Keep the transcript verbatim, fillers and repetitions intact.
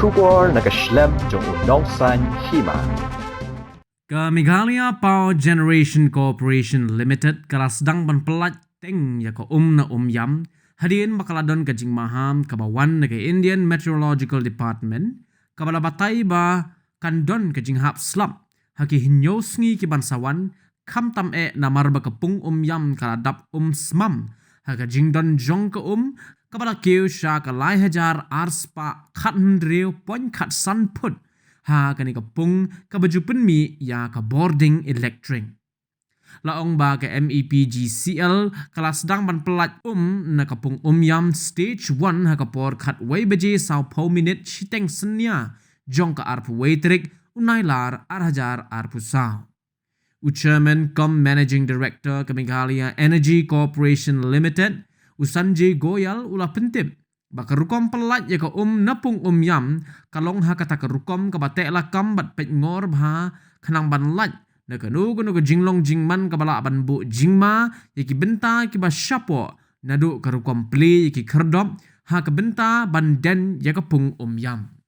Khubor na ka shlem jong u nongsaiñ hima. Ka Meghalaya Power Generation Corporation Limited ka la sdang ban pyllait teng ïa ka um na Umiam hadien ba ka la don ka jingmaham kaba wan na ka Indian Meteorological Department, kaba la batai ba kan don ka jinghap slap ha ki hynñiew sngi ki ban sa wan, khamtam eh namar ba ka pung Umiam ka la dap um smam ha ka jingdon jong ka um, kaba la kiew sha ka lai hajar ar spah khathynriew point khatsan phut ha kane ka pung, kaba ju pynmih ïa ka bording elektrik. La ong ba ka MEPGCL ka la sdang ban pyllait um na ka pung Umiam stage one ha ka por khatwei baje sawphew minit shiteng synñia jong ka arphew wei tarik u Nailar ar hajar arphew saw. U Chairman cum Managing Director ka Meghalaya Energy Corporation Limited, u Sanjay Goyal, u la pyntip ba ka rukom pyllait ïa ka um na pung Umiam ka long ha kata ka rukom kaba teh lakam bad peitngor bha, khnang ban lait na kano kano ka jinglong jingman kaba lah ban buh jingma ïa ki bynta kiba shapoh naduh ka rukom plie ïa ki khyrdop ha ka bynta ban dien ïa ka pung Umiam.